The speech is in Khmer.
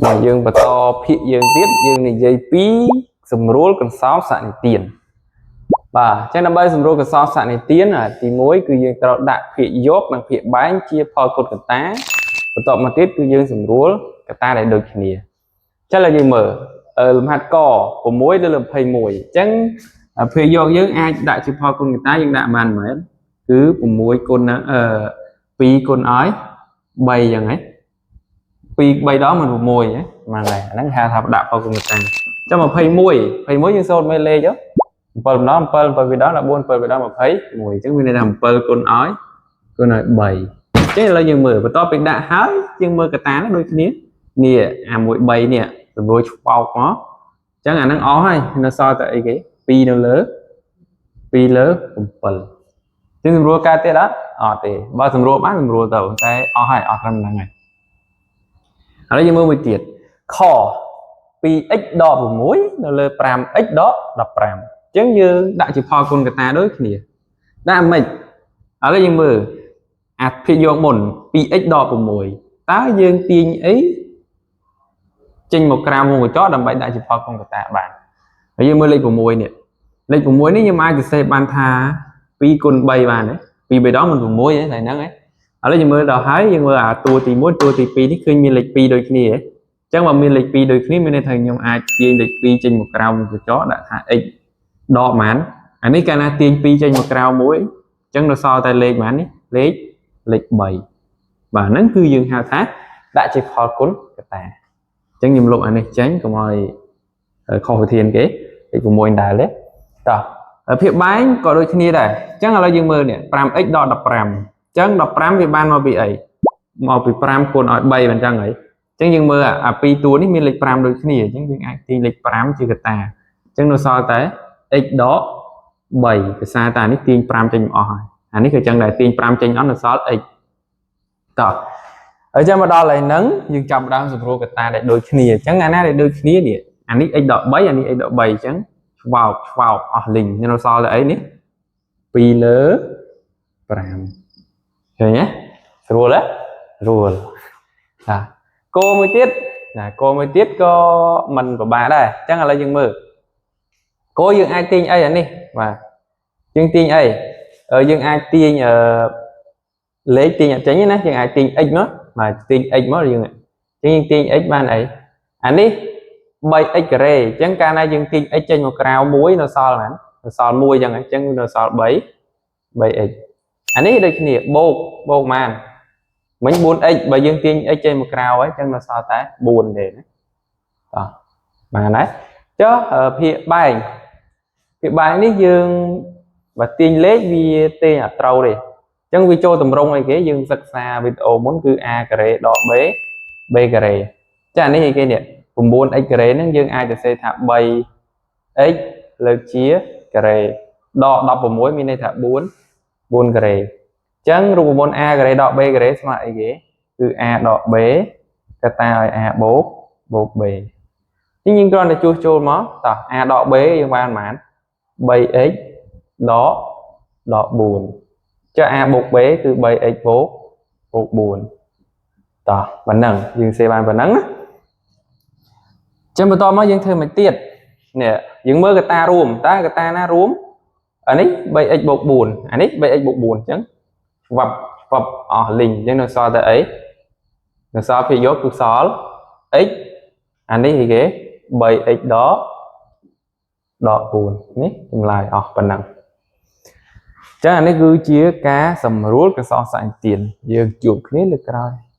បាទយើងបន្តភាគយើងទៀតយើងនិយាយពីសម្រួលកន្សោមសនិទានបាទអញ្ចឹងដើម្បីសម្រួលកន្សោមសនិទានអាទី1គឺយើងត្រូវដាក់ភាគយកនិងភាគបែងជាផលគុណកតាបន្ទាប់មកទៀតគឺយើងសម្រួលកតាដែលដូចគ្នាអញ្ចឹងឥឡូវយើងមើលលំហាត់ក6លើ21អញ្ចឹងភាគយកយើងអាចដាក់ជាផលគុណកតាយើងដាក់បានមែនគឺ6គុណនឹង2គុណឲ្យ3អញ្ចឹងហ៎ 2 3ដងមិន6ហ៎បានហើយអាហ្នឹងហៅថាដាក់ផលគុណកតាចាំ21 21យើងសូត្រមេលេខហ៎7ម្ដង7 7ពីដង14 7ពីដង21អញ្ចឹងមានន័យថា7គុណឲ្យគុណឲ្យ3អញ្ចឹងឥឡូវយើងមើលបន្ទាប់ពីដាក់ហើយយើងមើលកតាហ្នឹងដូចគ្នានេះអាមួយ3នេះស្រួយឆ្បោកមកអញ្ចឹងអាហ្នឹងអស់ហើយនៅសល់តែអីគេ2នៅលើ2លើ7ជាងសម្រួលកើតទៀតអត់អត់ទេបើសម្រួលបានសម្រួលទៅតែអស់ហើយអស់ត្រឹមហ្នឹងហើយ ឥឡូវយើងមើលមួយទៀតខ 2x ដក6នៅលើ 5x ដក15អញ្ចឹងយើងដាក់ជាផលគុណកតាដូចគ្នាដាក់មិនឥឡូវយើងមើលអាភាគយកមុន 2x ដក6តើយើងទាញអីចេញមកក្រៅវងកញ្ចក់ដើម្បីដាក់ជាផលគុណកតាបានហើយយើងមើលលេខ6នេះលេខ6នេះយើងអាចសរសេរបានថា2គុណ3បានទេ2 3ដងមិន6ទេតែហ្នឹងឯងឥឡូវយើងមើលដល់ហើយយើងមើលអាតួទី1តួទី2នេះឃើញមានលេខ2ដូចគ្នាហ៎អញ្ចឹងបើមានលេខ2ដូចគ្នាមានន័យថាខ្ញុំអាចទាញលេខ2ចេញមកក្រៅវងកញ្ចក់ដាក់ថា x ដកប៉ុន្មានអានេះកាលណាទាញ2ចេញមកក្រៅមួយអញ្ចឹងនៅសល់តែលេខប៉ុន្មាននេះលេខលេខ3បាទហ្នឹងគឺយើងហៅថាដាក់ជាផលគុណកតាអញ្ចឹងខ្ញុំលុបអានេះចេញកុំឲ្យខុសវិធានគេលេខ6ដែរទេតោះភាពបែងក៏ដូចគ្នាដែរអញ្ចឹងឥឡូវយើងមើលនេះ 5x ដក15អញ្ចឹង15វាបានមកពីអីមកពី5គុណឲ្យ3មិនអញ្ចឹងហីអញ្ចឹងយើងមើលអាពីរតួនេះមានលេខ5ដូចគ្នាអញ្ចឹងយើងអាចទាញលេខ5ជាកតាអញ្ចឹងនៅសល់តែ x ដក3ភាសាតានេះទាញ5ចេញមកអស់ហើយអានេះក៏អញ្ចឹងដែរទាញ5ចេញអស់នៅសល់ x តោះហើយចាំមកដល់ហើយហ្នឹងយើងចាប់ដើមសម្រួលកតាដែលដូចគ្នាអញ្ចឹងអាណាដែលដូចគ្នានេះអានេះ x ដក3អានេះ x ដក3អញ្ចឹងឆ្វោកឆ្វោកអស់លីងនៅសល់តែអីនេះ2លើ5ឃើញទេស្រួលទេស្រួលបាទគោមួយទៀតណាគោមួយទៀតក៏មិនពិបាកដែរអញ្ចឹងឥឡូវយើងមើលគោយើងអាចទាញអីអានេះបាទយើងទាញអីយើងអាចទាញអឺលេខទាញអត់ចេញទេណាយើងអាចទាញ x មកបាទទាញ x មកយើងអញ្ចឹងយើងទាញ x បានអីអានេះ 3x ការ៉េអញ្ចឹងកាលណាយើងទាញ x ចេញមកក្រៅមួយនៅសល់ហ្នឹងនៅសល់1អញ្ចឹងអញ្ចឹងនៅសល់3 3x អានេះដូចគ្នាបូកបូកបានមិញ 4x បើយើងទាញ x ចេញមកក្រៅហើយអញ្ចឹងនៅសល់តែ4ទេណាតោះបានហើយចុះភាគបែងភាគបែងនេះយើងបើទាញលេខវាទាញអត់ត្រូវទេអញ្ចឹងវាចូលតម្រង់អីគេយើងសិក្សាវីដេអូមុនគឺ a ការ៉េដក b b ការ៉េចានេះអីគេនេះ 9x ការ៉េហ្នឹងយើងអាចសរសេរថា 3x លើកជាការ៉េដក16មានន័យថា4 4ការ៉េអញ្ចឹងរូបមន្ត a ការ៉េដក b ការ៉េស្មើអីគេគឺ a ដក b កតាឲ្យ a បូកបូក b អញ្ចឹងយើងគ្រាន់តែជួសចូលមកតោះ a ដក b យើងបានប៉ុន្មាន 3x ដកដក4ចុះ a បូក b គឺ 3x បូកបូក4តោះប៉ុណ្ណឹងយើងសេបានប៉ុណ្ណឹងណាចឹងបន្តមកយើងធ្វើមិនទៀតនេះយើងមើលកតារួមតើកតាណារួមអានេះ 3x បូក4អានេះ 3x បូក4អញ្ចឹងឆ្វាប់ឆ្វាប់អស់លីងអញ្ចឹងនៅសល់តែអីនៅសល់ភាគយកគឺសល់ x អានេះអីគេ 3x ដកដក4នេះចម្លើយអស់ប៉ុណ្ណឹងចឹងអានេះគឺជាការសម្រួលកសោសអញ្ទៀនយើងជួបគ្នាលើកក្រោយ។